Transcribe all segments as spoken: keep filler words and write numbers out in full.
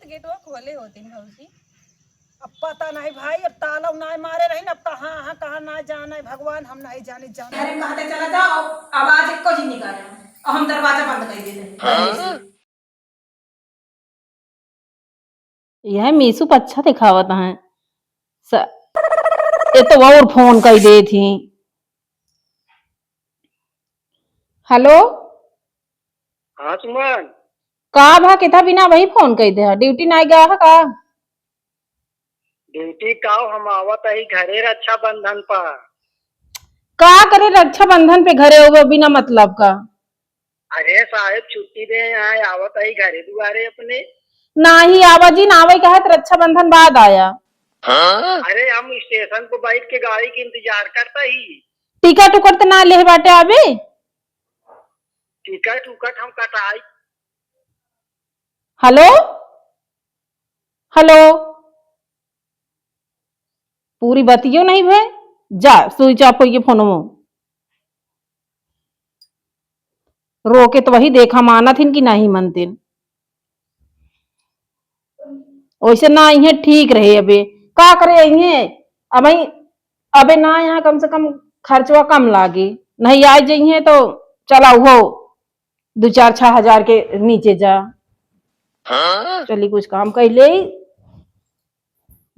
गेटवा खोले होतिन भौजी। अब पता नहीं भाई, अब ताला नहीं मारे रही, अब कहाँ, हाँ, कहाँ ना जाने भगवान, हम नहीं जाने, जाने। अरे कहते चला जाओ, आवाज एको जी निकाले, अब हम दरवाजा बंद कर देते हैं। यह मीशु पर अच्छा दिखावत हैं। स-, ये तो और फोन कर दे थी। हेलो। हाँ सुमन। का भा, कितना बिना वही फोन कर दे, ड्यूटी ना गया है का? ड्यूटी का, हम आवत ही घरे रक्षाबंधन पर। का करे रक्षाबंधन पे घरे होबे बिना मतलब का? अरे साहेब, छुट्टी दे, यहाँ आवत ही घरे दुआरे अपने। नाही आवा जी, ना आवे कहे तो रक्षाबंधन बाद आया। अरे हम स्टेशन पर बैठ के गाड़ी के इंतजार करता ही। टिकट उकट तो ना लेहे बाटे अभी? टिकट उकट हम कटाई। हेलो, हेलो, पूरी बतियो नहीं भे, जा switch off होइए फोनवो। रोके तो वही देखा मानत हिन कि नहीं मनतिन। वैसे ना इहे ठीक रहे, अबे का करे इहे, अब अबे ना यहाँ कम से कम खर्चवा कम लागे, नहीं आ जइहे तो चला उहो दो चार छह हजार के नीचे जा। चली कुछ काम कर ले।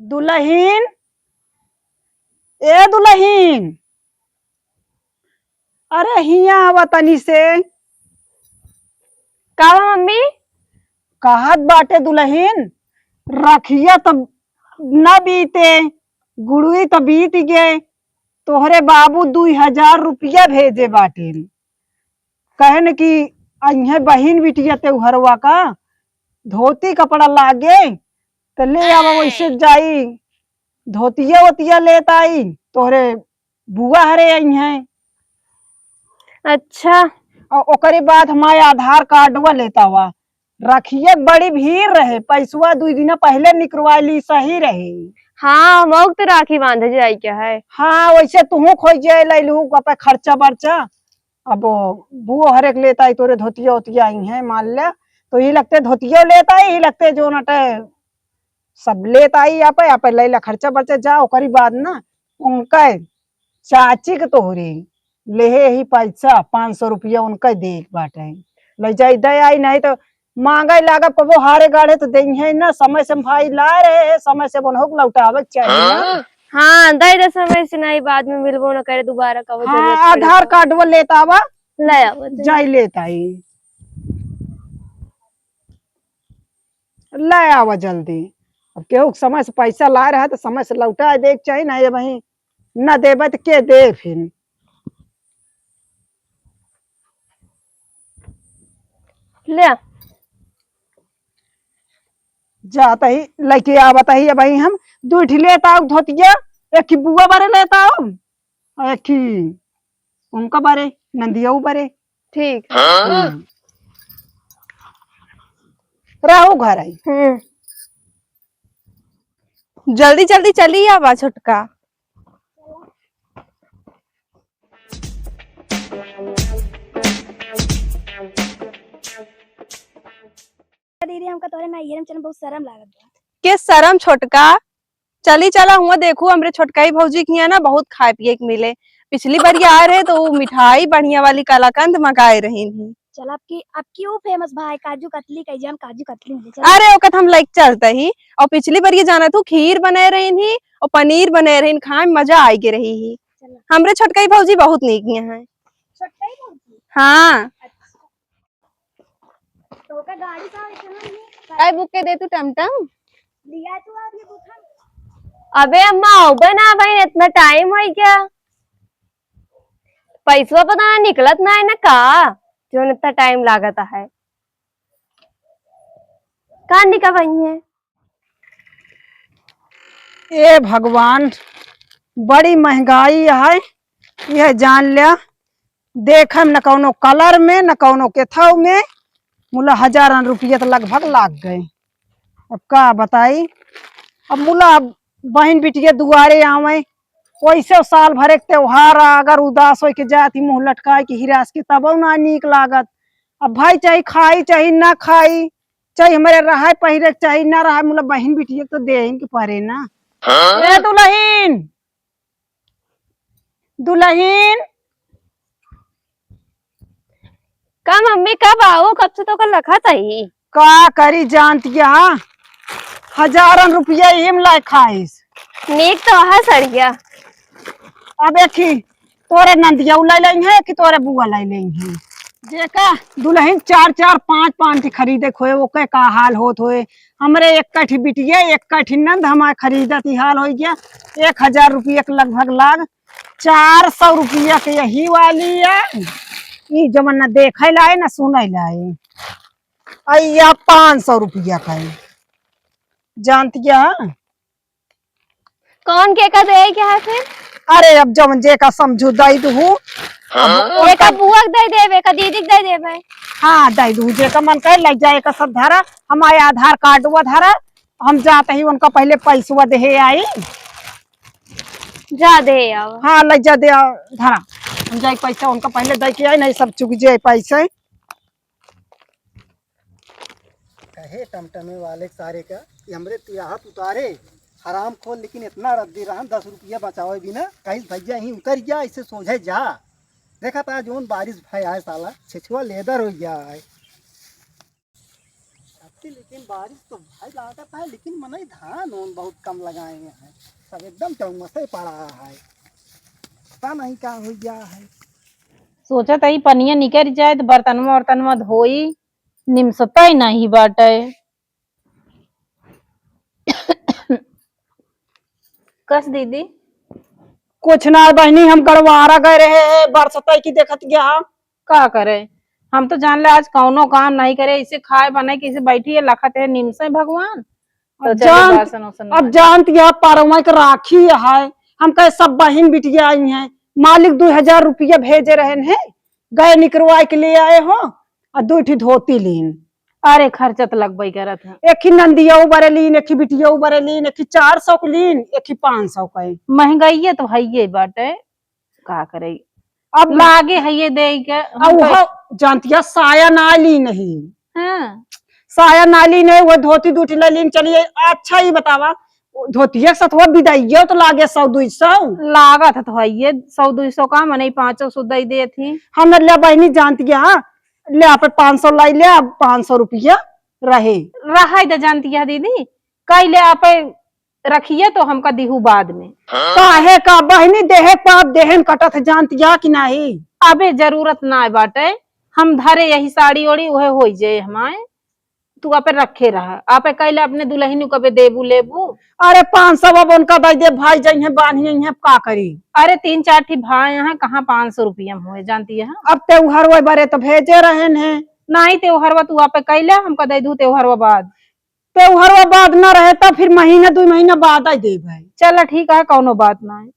दुलहिन, ए दुलहिन, अरे हियाँ आवा तनी से। का बा मम्मी? कहत बाटे दुलहिन, रखिया त न बीते, गुड़ुई त बीत गए, तोहरे बाबू दुई हजार रुपया भेजे बाटेन। कहन कि अइहे बहिन बिटिया तेउहरवा का धोती कपड़ा लागे, त ले आवा, वैसे जाई धोतिया वोतिया लेत आई, तोहरे बुआ हरे अइहे। अच्छा। और ओकरे बाद हमारे आधार कार्डवा लेत आवा। रखिए बड़ी भीड़ रहे, पैसवा दुई दिना पहले निकरवा ली, सही रही। हाँ, मौक तो राखी बांधे जाई क्या है? हाँ, वैसे तुहू खोज जाए लैलू, अपे खर्चा बर्चा। अब बुओ हरेक लेत आई, तोरे धोतिया ओतिया अइहे, मान ले, तो ई लगते धोतियो लेत आई, ई लगते जो नटे सब लेत आई, आपे, आपे लैला खर्चा बर्चा जा, ओकरी बाद ना उनका चाची के तोहरी लेहे ही पैसा, पाँच सौ रुपया उनका दे के बाटे, ले जाई दे आई, नहीं तो मांगे लागब कबो हारे गाढ़े तो देइहे ना, समय से भाई लाए रहे हैं, समय से बनहो के लौटावे के चाहिए ना। हाँ, दे दे समय से, नहीं बाद में मिलबो न करे दोबारा, कबो हाँ, जरूरत पड़े आधार तो। कार्ड वो लेत आवा, ले आवा, दे। जाई लेत आई, ले आवा जल्दी। अब केहू के समय से पैसा लाए रहा तो समय से लौटा दे के चाहिए ना, ये वहीं न देबे त के दे फिर? ले आ। जात ही लइके आवत ही, अब ही हम दुइ ठी लेत आउ धोतिया, एक ही बुआ बारे लेत आउ, और एक ही उनका बारे, नंदिया बारे। ठीक। हम्म। रहू घर आई। हम्म। जल्दी जल्दी चली आवा छोटका। दीदी, हमका तोहरे नैहर में चले में बहुत शर्म लागत बा। के शर्म छोटका? चली चला हुआ देखू, हमरे छोटकाई भौजी के हियाँ ना बहुत खाए पिए के मिले। पिछली बार ये आए रहे तो वो मिठाई बढ़िया वाली कलाकंद मंगाए रही थी। चल, अब की, अब की वो famous भाई काजू कतली कई जान, काजू कतली मिले, चल। अरे ओकत हम लइके चलते ही। और पिछली बार ये जाना तू खीर बनाए रही थी और पनीर बनाए रही, खाए में मजा आए के रही ही। चल। हमरे छोटकाई भौजी बहुत नीक हैं। छोटकाई भौजी? हाँ। अच्छा। तो का गाड़ी का इतना नहीं? काय बुक के दे तू टमटम? लिया तू अभी बुक हम। अबे अम्मा, अबे ना बहिन, इतना टाइम होई क्या? पैसवा पता ना निकलत ना है ना का, जो इतना टाइम लागत है। का निकल रही है? ए भगवान, बड़ी महंगाई है, यह जान लिया। देखम न कौनो कलर में, न कौनो केथव में, मुला हजारन रुपया तो लगभग लाग गए। अब का बताई, अब मुला बहिन बिटिया दुआरे आवे, वैसे साल भर एक त्योहार आ, अगर उदास होके जाती, मुँह लटकाए के हिरास के, तबो ना नीक लागत। अब भाई चाहे खाई चाहे ना खाई, चाहे हमरे रहे पहिरे, चाहे ना रहे, मतलब बहिन बिटिया के तो देहिन के परे ना। ए दुलहिन, दुलहिन। का मम्मी, कब आओ? कब से तो कल रखा था ही। का करी जानतिया, हजारन रुपया इम लाए खाइस। नीक तो है सड़िया। अब एक ही तोरे नंदिया उ लाई लेइहैं कि तोरे बुआ लाई लेइहैं। जेका दुलहिन चार चार पाँच पाँच ठे खरीदे खोए, ओके का हाल होत होए। हमरे एक कठी बिटिया, एक कठी नंद, हमार खरीदत ही हाल होइ गया। एक हजार रुपया के लगभग लाग, चार सौ रुपया के यही वाली है। ई जवन न देखे लाए, न सुने लाए। आ या पाँच सौ रुपया का है। जानतिया? कौन के का दे के है फिर? अरे, अब जवन जेका समझू दई दुहू। अब एका बुआ के दे देबे, एका दीदी के दे देबे। हाँ, दई दुहू, जेका मन करे लग जाए, एका सब धरा, हमारे आधार कार्ड वो धरा, हम जात ही उनका पहले पैसवा देहे आई। जा दे आओ। हाँ, लग जा दे आओ, धरा। हम जाई पैसा उनका पहले दे के आई, नहीं सब चुक जाए पैसे। कहे टमटमे वाले सारे का कि हमरे तू हाथ उतारे, हराम खोर, लेकिन इतना रद्दी रहन, दस रुपया बचावे बिना, कहीं भैया ही उतर गया, इसे सोझे जा। देखा था जोन बारिश भाई आए साला, छेछुआ लेदर हो गया है। अबकी लेकिन बारिश तो भाई लागत है, लेकिन मनई धान ओन बहुत कम लगाए हैं, सब एकदम चौमसे पड़ा है, पता नहीं का हो गया है। सोचत ही पनिया निकल जाए तो बर्तनवा वर्तनवा धोई, निमसता ही नहीं बाटे। कस दीदी? कुछ ना बहिनी, हम गड़वारा गए रहे हैं, बरसतई की देखत गया। का करे, हम तो जान ले आज कौनो काम नहीं करे, इसे खाए बनाए के इसे बैठी है, लखत है निमसे भगवान। तो अब चलो जान, बासन उसन अब मांज। जानत यह परवा के राखी है, हम कहे सब बहिन बिटिया आई हैं, मालिक दो हजार रुपया भेजे रहन हैं, गए निकरवाए के ले आए हो, और दो ठी धोती लीन। अरे खर्चा तो लगबई करत है। एक ही नंदिया उबरे लीन, एक ही बिटिया उबरे लीन, एक ही चार सौ के लीन, एक ही पाँच सौ के। महंगाई तो है ये बाटे, का करे। अब लागे है ये दे के, हम अब तो वो जानतिया साया ना ली नहीं। हाँ। साया ना ली नहीं, वो धोती दो ठी ले लीन, चलिए। अच्छा ही बतावा, धोतिया के साथ वो बिदाइयो तो लागे सौ दुई सौ। लागत है तो है ये सौ दुई सौ का, मने पाँचों सौ दे देत ही। हम ले बहिनी जानतिया, हाँ, ले आप पाँच सौ लाई ले, अब पाँच सौ रुपया रहे। रहे दे जानतिया दीदी, कई ले आप रखिए तो हमका दिहू बाद में। काहे का बहिनी, देहे का अब देहन कटत है, जानतिया कि नाही? अबे जरूरत ना बाटे, हम धरे यही साड़ी ओड़ी उहे होई जे हमाए, तू आपे रखे रहा, आपे कइले अपने दुलहिन कबे देबू लेबू। अरे पाँच सौ अब उनका दे दे भाई, जइहे बान्हिए, अब का करी? अरे तीन चार ठी भाई यहाँ, कहाँ पाँच सौ रुपया में होए, जानतिया? अब त्योहार वही बरे तो भेजे रहन है। नाही त्योहारवा तू आपे कइले, हमका दे दू त्योहारवा बाद। त्योहारवा बाद ना रहे तब फिर महीना दुई महीना बाद आई देबे। चला ठीक है, कौनो बात ना है,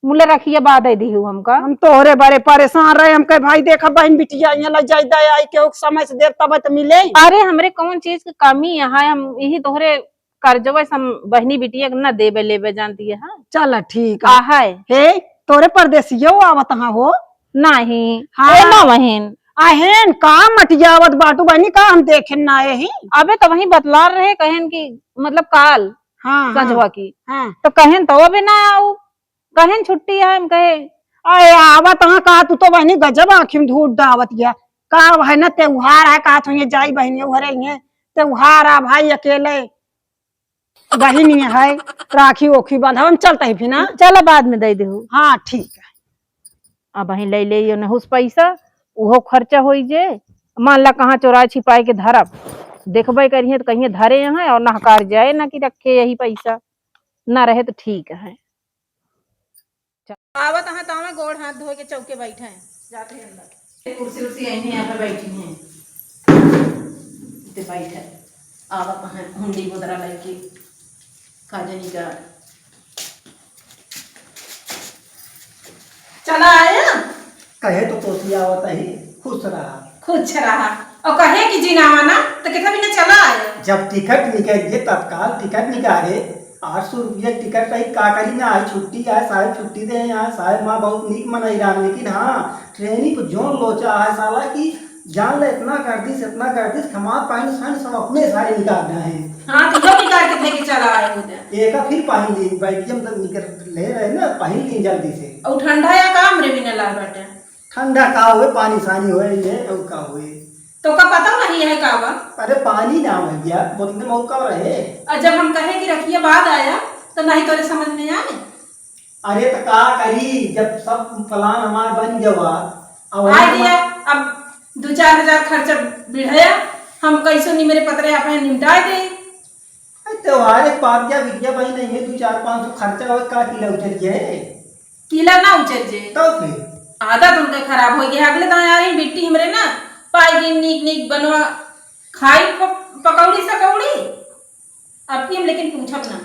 मुले रखिए बाद आई दिहू हमका। हम तोहरे बरे परेशान रहे, हम कहे भाई देखा बहिन बिटिया यहाँ लग जाए दे आई के समय से देर तब तो मिले। अरे हमरे कौन चीज की कमी है, हम यही तोहरे कर्जवे से हम बहिनी बिटिया के ना देबे लेबे जानतिया, हाँ। चला ठीक है। आहे। हे तोहरे परदेसियो आवत हाँ हो? नाही। हाँ। ए ना बहिन। अहेन का मटियावत बाटू बहिनी, का हम देखेन ना यही? अबे तो वही बतलार रहे, कहेन कि मतलब काल हाँ, हाँ। संझवा की। हाँ। तो कहेन तो अबे ना आऊ, कहेन छुट्टी है, हम कहे। अरे आवत हाँ का, तू तो बहिनी गजब आँखी में धूल डावत गया। का है ना त्योहार है, का तो ये जाई बहिनी उहरे ये त्योहार आ भाई अकेले बहिनी है, राखी ओखी बांधा, हम चलते ही फिर ना। चला बाद में दे देहू। हाँ ठीक है। अब वहीं ले ले नहुस पैसा, उहो खर्चा होई जे। मान ला कहाँ चोराए छिपाए के धरब, देखबे करिए तो कहिए धरे हैं और नहकार जाए ना कि रखे यही पैसा, ना रहे तो ठीक है। आवत हैं तो हमें गोड़ हाथ धोए के चौके बैठे हैं, जाते हैं अंदर। कुर्सी उर्सी यहीं यहाँ पे बैठी हैं, ते बैठे। आवत हैं हुंडी गोदरा लेके, का जानी का। चला आया? कहे तो तोसी आवत ही, खुश रहा। खुश रहा। और कहे कि जिनावा ना, तो कितना बिना चला आया? जब टिकट निकाल के तत्काल टिकट निकाले, आठ सौ रुपया टिकट रही, का करी ना, आज छुट्टी आए, साहेब छुट्टी दे यहाँ, साहेब माँ बहुत नीक मनई रहा, लेकिन हाँ, ट्रेनी पर जोन लोचा आए साला की जान ले, इतना कर दिस, इतना कर दिस, हमार पानी सानी सब अपने सारे निकाल रहे हैं। हाँ, तो यो निकाल के फेंके चला आए होते। एका फिर पानी ली, बैठियम तो निकल ले रहे ना, पानी ली जल्दी से। और ठंडा या काम रे बिना लाल बाटे। ठंडा का होए, पानी सानी होए, ये और का होए। तो का पता नहीं है का बा? अरे पानी ना हो भैया, बोतल में और का रहे? और जब हम कहे कि रखिए बाद आया, तो नहीं तोरे समझ में आए। अरे तो का करी, जब सब प्लान हमार बन गवा, अब आ हम गया। अब दो चार हजार खर्चा बिढ़या, हम कैसो निमरे पतरे अपने निपटाए दे। अरे त्योहार एक बात क्या बिटिया भाई नहीं है, दो चार पाँच सौ खर्चा हो, का किला उचर गया है? किला ना उचर जे। तो फिर? आदत उनका खराब हो गया। अगले दाएं आ रही बिट्टी हमरे ना, पाई गई नीक नीक बनवा, खाई प-, पकौड़ी सकौड़ी। अब की हम लेकिन पूछब ना।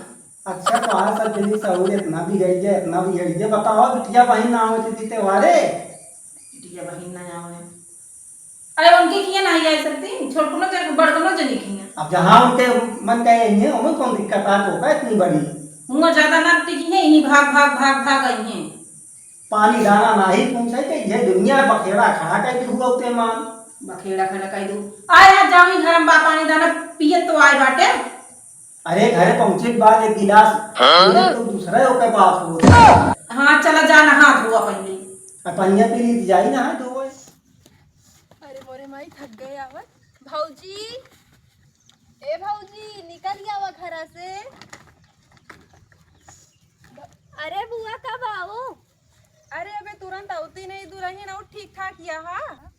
अच्छा, तो आज सब जनी सहूर इतना बिगड़ गया, इतना बिगड़ गया। बताओ, बिटिया बहिन ना आवत थी त्योहारे? बिटिया बहिन ना आवे। अरे उनके किया ना आई सकती, छोटकनो जन, बड़कनो जनी किया। अब जहाँ उनके मन का यही है, उनमें कौन दिक्कत आ, तो का इतनी बड़ी? हुआ ज्यादा ना टिकी है, यही भाग, भाग, भाग, भाग आई हैं। पानी दाना नाही पूछे के, ये दुनिया बखेड़ा खड़ा कर दी हुआ उते मान। बखेड़ा खड़ा कर दो। आए ना जामी घर में बा पानी दाना पिए तो आए बाटे। अरे घरे पहुँचे के बाद एक गिलास हाँ? पीले तो दूसरा ओके बात हो। हाँ, चला जा नहा धोआ पहले। आ पनिया पी ली जाई नहा धोए। अरे मोरे माई, थक गए आवत। भौजी, ए भौजी, निकल गया हुआ घरा से। अरे बुआ, कब आओ? अरे अबे तुरंत आवती नहीं, दुल्हन और ठीक ठाक यहाँ।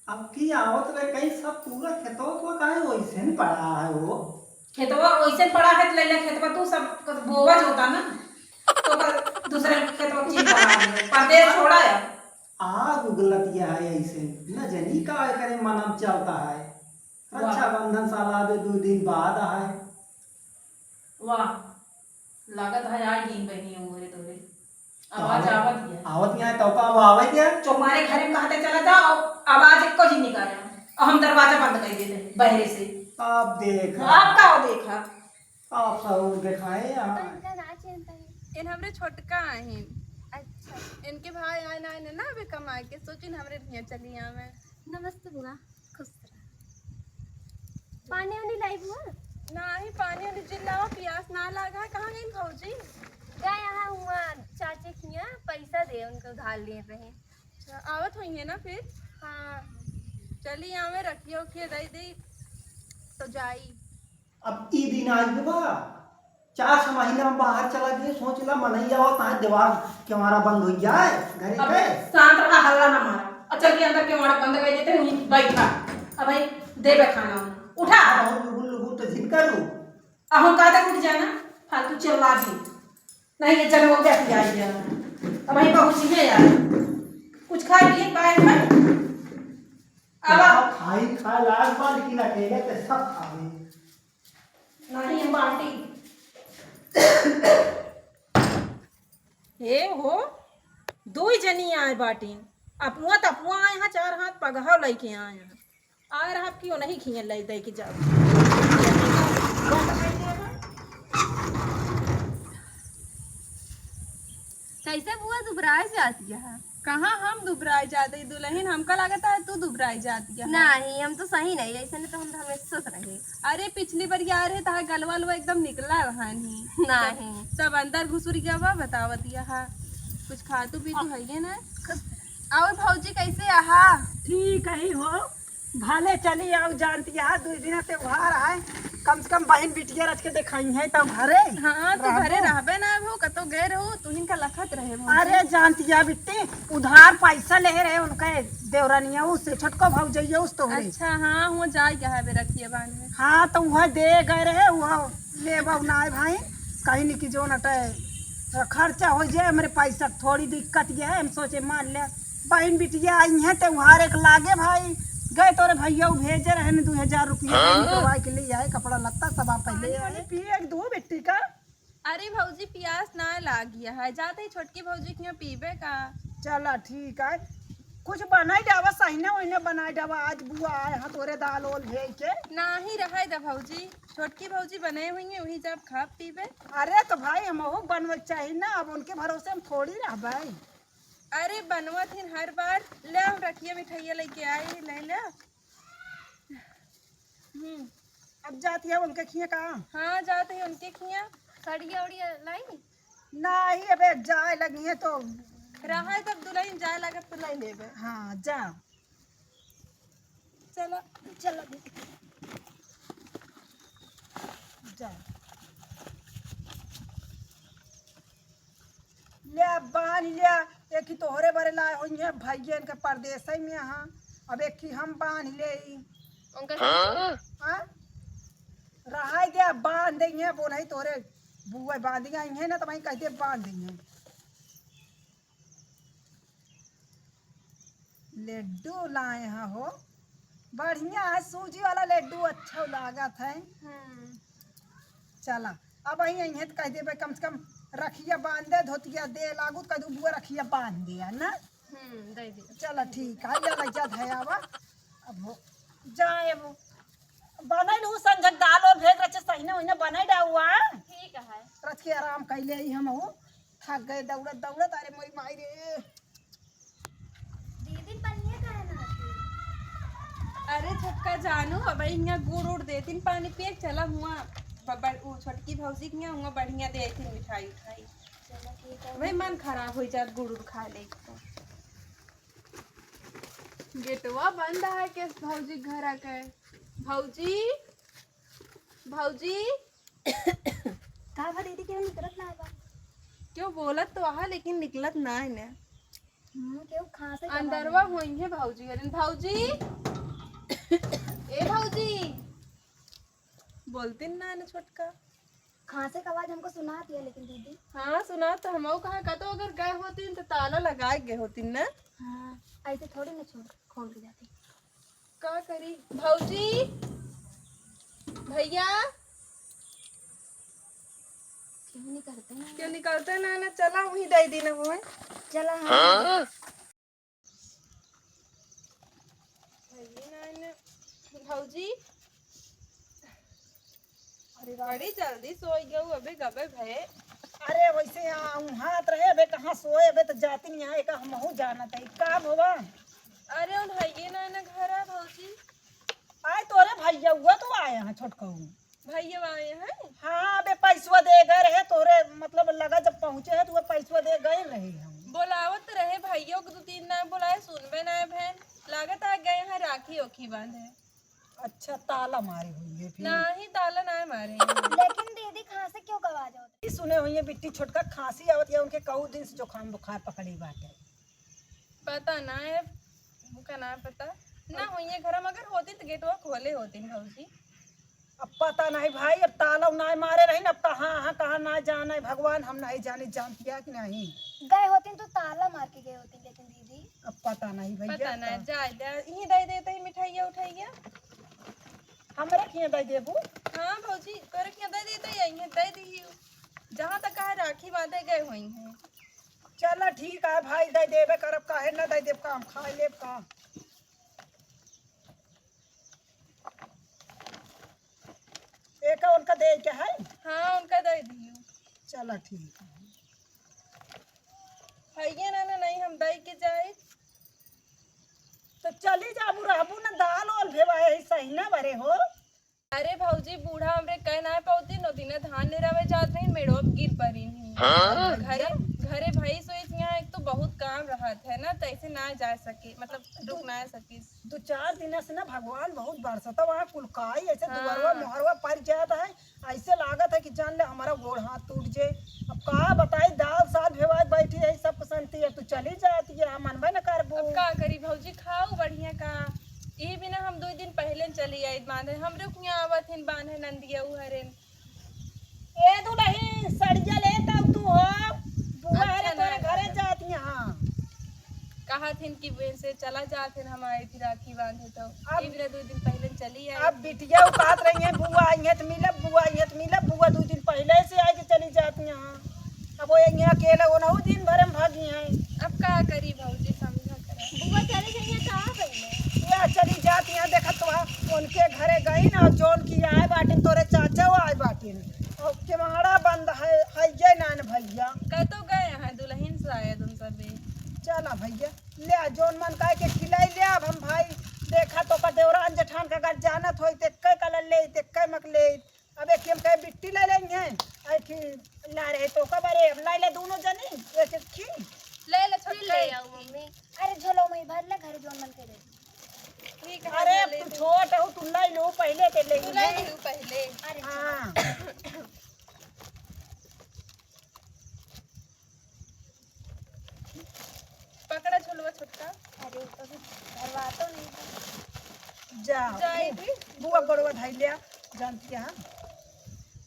अब की आवत रे, कहीं सब पूरा खेतवा तो काहे वैसे नहीं पड़ा है वो? खेतवा वैसे पड़ा है, तो ले ले खेतवा तू सब बोवा जोता ना, तो ओकर दूसरे खेतवा चीज बना दे। परदेश छोड़ा है। आग उगलत यह है ऐसे, न जनी का करे मनम चलता है। वाह। रक्षाबंधन साला अबे दो दिन बाद है। वाह, लागत है आ गई बहनी उमरे तोरे। आवाज आवत, आवत गया। आवत गया तो का अब आवे क्या? चुप मारे घर में कहते चला जाओ, आवाज एको जी निकाले। और हम दरवाजा बंद कर देते बहरे से। आप देख। आप का हो देखा? आप सहूर दिखाए यहाँ। इनका ना चिंता है। इन हमरे छोटका आहिन। अच्छा। इनके भाई आए ना, आए ना अबे कमाए के, सोचिन हमरे हियाँ चली आवे। नमस्ते बुआ, खुश रह। पानी उनी लाई बुआ? नाही, पानी उनी जिन लावा, पियास ना लागा। कहाँ गई भौजी? गए यहाँ हुआ चाचे किया पैसा दे, उनका उधार लिए रहे। अच्छा, आवत हुई है ना फिर? हाँ। चली आवे, रखिए उखिए दे दे तो जाई। अब ई दिन आज बा, चार छह महीना में बाहर चला गए, सोच ला मनई आवत है, दीवार केवाड़ा बंद हो जाए घरे अब के। शांत रहा, हल्ला ना मारा। और चल के अंदर केवाड़ा बंद कर देते हैं, वहीं बैठा। अब भाई देबे खाना उठा। अब हम लुगुर लुगुर तो जिन करू। अब हम कहा तक उठ जाना, फालतू चिल्ला दी। नहीं, ये जन हो गया कि आई गया। अब भाई पहुँची है यार, कुछ खा लिए पाए भाई। अब खाई खाए लाग बा, लेकिन अकेले ते सब खावे। नाही हम बाटी। हे हो, दुई जनी आए बाटिन। अपुआ तपुआ आए हैं, चार हाथ पगहा लइके आए हैं। आए रहा कि नहीं खिए ले दे के जाओ। कैसे बुआ दुबराए जाती है? कहाँ हम दुबराए जाते, दुल्हन हमका लागत है तू दुबराए जाती है। नहीं, हम तो सही नहीं, ऐसे नहीं तो हम हमेशा से रहे। अरे पिछली बार यार है तहार गलवा लवा एकदम निकला रहा नहीं। नहीं। सब अंदर घुसुर गया बा, बतावत यहा। कुछ खातू पीतू है ये ना। और भौजी कैसे आहा? ठीक है हो। भले चली आओ जानती है, दो दिन त्योहार है, कम से कम बहन बिटिया रच के दिखाई है तब घरे हाँ, तू रहबो। घरे रहबे ना हो, कतो गए रहो, तू इनका लखत रहे भौजी। अरे जानती है बिट्टी, उधार पैसा ले रहे उनके देवरानिया उससे, छोटको भौजैया उस तोहरे। अच्छा, हाँ, हुआ जाए क्या है बे रखिए बांध में। हाँ, तो वह दे गए रहे, वह लेबा ना है भाई, कहीं नहीं कि जो नटे खर्चा हो जाए, हमरे पैसा थोड़ी दिक्कत ये है, हम सोचे मान ले बहन बिटिया आई हैं, त्योहार एक लागे भाई, गए तोरे भैया उ भेजे रहे न दो हजार रुपया, हाँ? बहन के भाई के लिए आए, कपड़ा लत्ता सब आप पहले पानी आए। वानी पिए एक दो बिट्टी का। अरे भौजी, पियास ना लागिया है, जाते ही छोटकी भौजी के यहाँ पीबे का। चला ठीक है, कुछ बनाई डावा, सहिना वहिना बनाई डावा, आज बुआ आए हैं तोरे दाल ओल भेज के। नाही रहे दा भौजी, छोटकी भौजी बने हुई हैं, वही जब खा पीबे। अरे तो भाई हमहू बनवे के चाही ना, अब उनके भरोसे हम थोड़ी रहबे। अरे बनवत हिन हर बार। ले हम रखिया मिठाइया लेके आई, ले ले। हम्म। अब जात है उनके खिया का? हाँ, जात है उनके खिया। सड़िया उड़िया लाई? नाही, अबे जाए लगी है तो। रहा है तब दुल्हन जाए लगे तो लाई लेबे। हाँ, जा। चला। चला दीदी। जा। ले बांध लिया। एक ही तोहरे बरे लाए होइहैं, भैया इनके परदेस में हाँ। अब एक ही हम बांध ले। उनका हाँ? हाँ? रहाई दे, अब बांध देइहैं, बोलही तोहरे बुआ बांध दिया है ना, तो वहीं कह दे बांध देइहैं। लड्डू लाए हैं हो, बढ़िया है, सूजी वाला लड्डू अच्छा लागत है। हम्म। चला, अब वहीं अइहैं तो कह देबे, कम से कम रखिया बांध दे, धोतिया दे लागू, तो कह दू बुआ रखिया बांध दिया ना। हम्म, दे दे। चला ठीक है, ले ले जा धयावा। अब हो जाए वो। बनैल हूँ संझक दाल और भेज रचे सहीने वहीने बनैल हुआ। ठीक है। रच के आराम कैले ही हम हो। थक गए दौड़त दौड़त, अरे मोरी माई रे। दीदी पनिया काहे ना आती? अरे छोटका जानू, अब यहाँ गुड़ उड़ देतिन पानी पिए, चला हुआ बब्बर, उ छोटकी भौजी के यहाँ हुआ बढ़िया देतिन मिठाई उठाई। चलो ठीक है। वही मन खराब हो जात गुड़ उड़ खा ले तो। गेटवा बंद है के भौजी घर आके। भौजी, भौजी। का भा दीदी, केहू निकलत ना बा? केहू बोलत तो आहा, लेकिन निकलत ना है ना। हम्म, केहू खांसे के अंदरवा आवाज। होइहैं भौजी, अरे भौजी। ए भौजी। बोलतिन ना है ना छोटका। खांसे का आवाज हमको सुनात है, लेकिन दीदी। हाँ, सुनात तो हमहू कहा, का तो अगर गए होतिन तो ताला लगाए गए होतिन ना। हाँ, ऐसे थोड़ी ना छोड़, खोल के जाती। का करी? भौजी, भैया, क्यों नहीं करते हैं? क्यों निकलते ना, ना चला वहीं दे दी ना वो है। चला, हाँ। हाँ? भैया ना, ना, भौजी, अरे राम। बड़ी जल्दी सोई गऊ, अबे गबे भये। अरे वैसे यहाँ उहाँ त रहे, अबे कहाँ सोए, अबे तो जाती नहीं है, का हमहू जानत है, का भवा? अरे उन हइये ना ना घर आ भौजी। आए तोरे भैया हुआ तो आए हैं छोटकऊ। भैया आए हैं? हाँ, अबे पैसवा दे गए रहे तोरे, मतलब लगा जब पहुँचे है तो वो पैसवा दे गए रहे हम। बोलावत रहे भैया को, दो तीन ना बोलाए, सुनबे ना भैन। लागत आ गए हैं राखी ओखी बांधे। अच्छा, ताला मारे हुई है फिर। नाही, ताला ना मारे। लेकिन दीदी, खांसी क्यों का आवाज होत? ई सुने हुई है बिट्टी छोटका खांसी आवत या उनके कऊ दिन से जुकाम बुखार पकड़ी बाटे। पता ना है, उनका ना पता। ना हुई है घर में, अगर होती तो गेटवा खोले होती भौजी। अब पता नहीं भाई, अब ताला ना मारे रही ना, अब कहाँ, हाँ, कहाँ ना जाना है भगवान, हम नहीं जानी, जानती है कि नहीं? गए होती तो ताला मार के गए होती, लेकिन दीदी। अब पता नहीं भैया, पता नहीं, का जाए दे, यहीं दे देते ही मिठाइया उठाइया। हमरे खिया दे देबू? हाँ भौजी, तोरे खिया दे देते ही, यहीं दे दी। जहाँ तक कहे राखी बांधे गए हुई हैं। चला ठीक है भाई, दे देबे करब, काहे ना दे देब, काम खाए लेब का। एका उनका दे के है? हाँ, उनका दे दियो। चला ठीक है। हइये ना, ना, नहीं, हम दई के जाए। तो चली जाबू, रहबू ना, दाल ओल भेवाए है, सही ना बरे हो। अरे भौजी, बूढ़ा हमरे कह ना पाउती, नौ दिना धान निरावे जात रही, मेड़वा पे गिर पड़ी नहीं। हाँ? घरे, घरे भैंस वैस यहाँ एक तो बहुत काम रहत है ना, तो ऐसे ना जा सके, मतलब रुक ना सके। दो चार दिन से ना भगवान बहुत बरसता, वहाँ कुलकाई ऐसे हाँ। दुआरवा मोहरवा पड़ जाता है, ऐसे लागत है कि जान ले हमारा गोड़ हाथ टूट जाए। अब का बताई, दाल साल भेवा के बैठी है, सब पसंती है, तू चली जाती है, हम मनबे न करबो। अब का करी भौजी, खाऊ बढ़िया का, ई बिना हम दो दिन पहले चली आई बांधे, हमरे कुइया आवत हिन बांधे नंदिया उहरेन। ए दुलही, सड़िया ले तब तू हो, बुआ अच्छा रे तोरे ना। घरे जाती हाँ। कहत हिन कि बहन से चला जात हिन, हम आई थी राखी बांधे तो अब ये बिना दो दिन पहले चली आई। अब बिटिया उ कहत रही है, "बुआ आई है तो मिलब, बुआ आई है तो मिलब।" बुआ दो दिन पहले से आई के चली जाती हाँ। अब वो यहाँ अकेला वो ना दिन भर में भागी हैं। अब का करी भौजी, समझा करा। बुआ चली गई है, कहाँ गई है? या चली जाती हैं, देखत तो वहाँ उनके घरे गई ना, जौन की आए बाटिन, तोरे चाचा वो आए बाटिन। और केवाड़ा बंद है, है ये नान भैया। कतो गए हैं दुलहिन शायद उन सब भी। चल दे दे ले। तू लाई लिहू पहिले। अरे हाँ। पकड़ा झोलवा छोटका। अरे, अभी भरवा तो नहीं है। जा, जाए भी। बुआ गोड़वा धइ लिया, जानती है।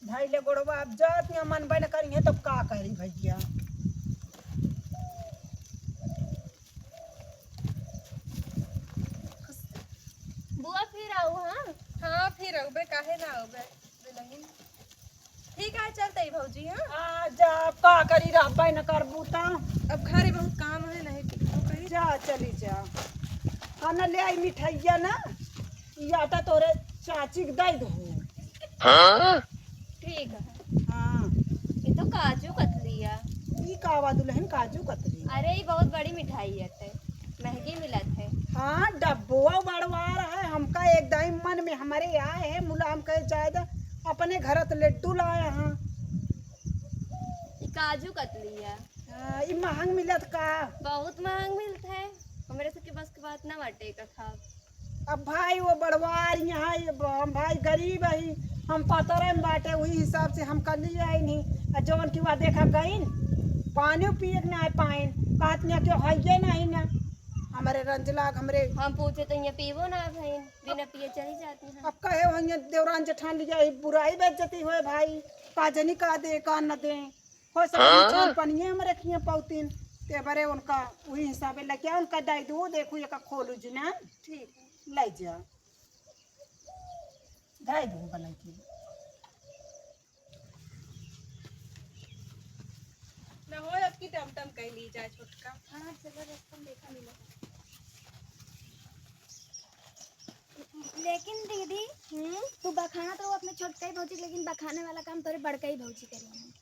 धइ ले गोड़वा, अब जात न मनबे न करिहे, तब का करी भैया? बुआ फिर आऊ, हाँ? हाँ, फिर आउबे, काहे ना आउबे, दुलहिन। ठीक है, चलते ही भौजी, हाँ? आ, जा, अब का करी, रहबे न करबू त। अब घरे बहुत काम है, नहीं कुछो करी। जा, चली जा। आ, न ले आई मिठाइया ना, ई आटा तोरे चाची के दे दो। हाँ? ठीक है। हाँ। ये तो काजू कतली है। ई का बा दुलहिन, काजू कतली? अरे, ये बहुत बड़ी मिठाई है, ते महंगी मिलत है। हाँ, डब्बो बड़वार है, हमका एकदम मन में हमरे आए है, मुला हम कहे जाए दा, अपने घर त लड्डू लाए हैं। ई काजू कतली है। हाँ, ई महंग मिलत का? बहुत महंग मिलत है, हमरे सबके बस के बात ना बाटे एका खाब। अब भाई वो बड़वार यहाँ ये ब-, हम भाई गरीब ही, हम पतरे में बाटे, वही हिसाब से हम कर लिए आई नहीं। आ जवन की वह देखा गईन, पानी पिए के ना पाइन, कहत ना क्यों हइये नहीं ना। हमरे रंजलाग, हमरे हम पूछे तो ये पीबो ना भईन, बिना पिए चली जाती हैं। अब कहे हो ये देवरान जेठान लिया ही बुराई बेइज्जती होए भाई, का जनी का दे, का न दे। हो सके हाँ? छोट पनिये हमरे किए पौतीन, ते बरे उनका वही हिसाबे लगे उनका दे दू, देखू एका खोलू जी ना। ठीक है। ले जा। धइ दू बनाई के। न हो, अब की टमटम कह ली जाए छोटका। हाँ, चलो, रस्ता में देखा मिला। लेकिन दीदी, हम्म? तू बखानत रहो अपने छोटका ही भौजी, लेकिन बखाने वाला काम तोरे बड़का ही भौजी करी हैं।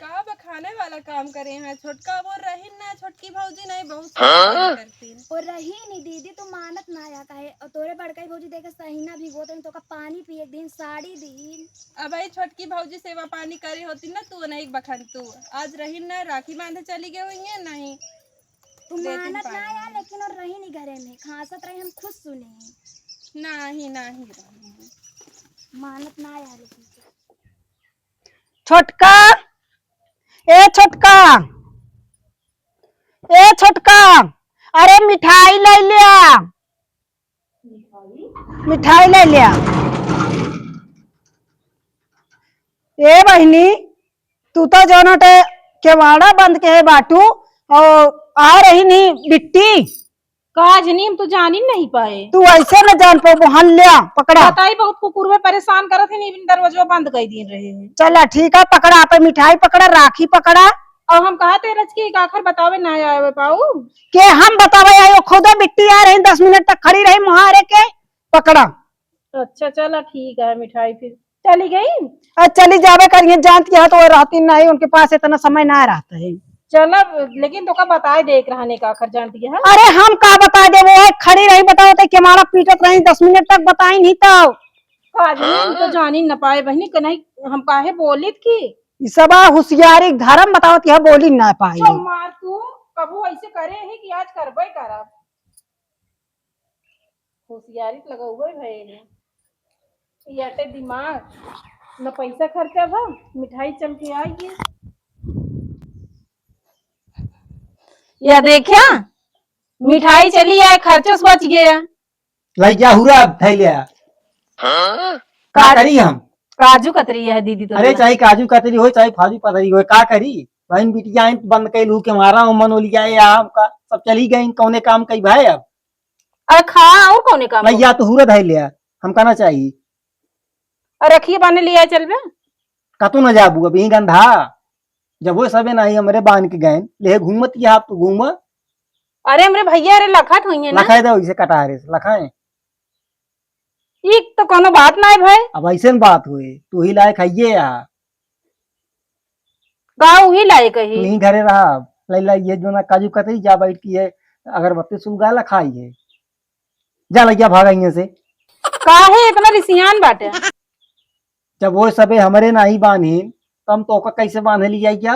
का बखाने वाला काम करे हैं? छोटका वो रही ना, छोटकी भौजी नहीं, बहुत हाँ? सारा काम करती। और रही नहीं दीदी, तू मानत ना आया काहे? और तोरे बड़का ही भौजी देखे सहीना भिगोत रही, तोका पानी पिए के दिन, साड़ी दीन। अब आई छोटकी भौजी सेवा पानी करे होती ना, तू नहीं बखन तू। आज रही ना, राखी बांधे चली गई हुई है, नहीं। तू लेकिन मानत ना पानी आया, लेकिन और रही नहीं घरे में, खांसत रही, हम खुद सुने हैं। नहीं, नहीं रही है। मानत ना आया, लेकिन छोटका, ए छोटका, ए छोटका, अरे मिठाई ले लिया, मिठाई ले लिया। ए बहिनी, तू तो जौन हटे केवाड़ा बंद के है बाटू, और आ रही नहीं बिट्टी। का जनी, हम तो जानी नहीं पाए। तू ऐसे न जान पाबो, हन ल्या, पकड़ा। बताई, बहुत कुकुर में परेशान करत है, नीबिन दरवाजा बंद कर दीन रहे हैं। चला ठीक है, पकड़ा, आप मिठाई पकड़ा, राखी पकड़ा। और हम कहा तेरज की आखिर बतावे ना आवे पाऊ। के हम बतावे आयो, खुदे बिट्टी आ रही, दस मिनट तक खड़ी रही मुहारे के, पकड़ा। अच्छा चला ठीक है, मिठाई फिर चली गई? आ, चली जावे करिए, जानती है तो वो रहती नहीं, उनके पास इतना समय ना रहता है। चला, लेकिन तोका बताए देख रहने का आखिर जानती है। अरे हम का बताए दे, वो एक खड़ी रही, बताओ तो केमाड़ा पीटत रही, दस मिनट तक बताई नहीं तो। आज हम तो जानी न पाए बहनी, कन्हई हम काहे बोलित की? ई सब होशियारी धर्म बतावत यह बोली ना पाई। चुप मार तू, कबू ऐसे करे है कि आज करबे करब। होशियारी त लगा हुआ है भाई ने। ये अटे दिमाग, न पैसा खर्चा बा, मिठाई चल के आई है। या देखिया, मिठाई चली आए, खर्चो से बच गया। लइका हुरा धइ लिया। हाँ? का का करी हम? काजू कतरी है दीदी तो अरे बोला। चाहे काजू कतरी हो, चाहे फाजू कतरी हो, का करी? बहन बिटिया आइन बंद कैलू के मारा हो मन लिया या हमका सब चली गई, कौने काम कई भाई अब? अरे खा, और कौने काम भैया? तो हुरा धइ लिया, हमका ना चाहिए। और रखिए बाने लिया चलबे। कतो ना जाबू अब यही गंधा, जब वो सबे नाही हमरे बांध के गए, ले घूमत या आप तो घूमा। अरे हमरे भैया, अरे लखत हुई है ना। लखाए दे इसे कटारे से, लखाए। ई तो कोनो बात नाही भाई। अब ऐसे न बात हुए, तू ही लायक है ये या। का उही लायक है? तू ही घरे रहा, लाई लाई ये जो ना काजू कतरी जा बैठ की है, अगरबत्ती सुलगा लखाई है। जा लगिया भागा यहाँ से। काहे इतना रिसियान बाटे? जब वो सबे हमरे नाही बांधिन, तो हम तोका कैसे बांधे लिया क्या?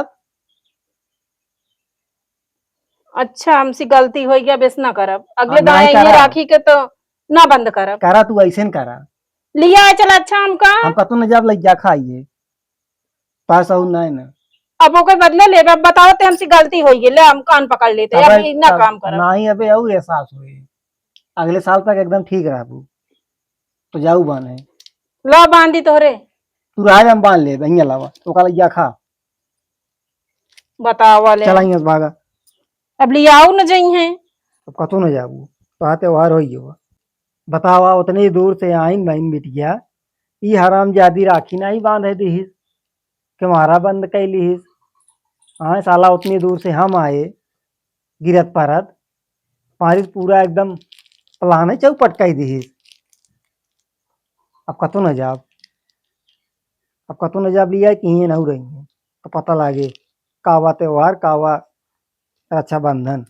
अच्छा, हमसे गलती हो गया, बेस ना करब। अगले हाँ, दाएं नाही ये करा। राखी के तो ना बंद करब। करा तू ऐसे न करा। लिया है, चला अच्छा हमका। हम कतौ न जाब, लइका खाइए। पास आऊ ना है ना। अब ओकर बदला लेबे, अब बताओ ते हमसे गलती होइ गई, ले हम कान पकड़ लेते, अब अबे, ई ना अब काम करब। नाही, अबे और एहसास होई। अगले साल तक एकदम ठीक रहबू। तो जाऊ बान्हे। ला बांधी तोहरे। तू रहा, हम बांध लेबे, हियाँ लावा। तो काला जा खा। बतावा ले। चला हियाँ से भागा। अब लियाऊ न जइहैं। अब कतौ न जाबू। तो त्योहार होई गवा। बतावा, उतनी दूर से आइन बहिन बिटिया, ई हरामजादी राखी नाही बांधे दिहिस, केवाड़ा बंद कइ लिहिस। हाँ साला, उतनी दूर से हम आए, गिरत परत, पारिस पूरा एकदम plan चौपट कइ दिहिस। अब कतौ न जाब, अब कतौ न जाब लिया कि हियाँ नाऊ रही है, तो पता लागे का बा त्योहार, का बा रक्षाबंधन।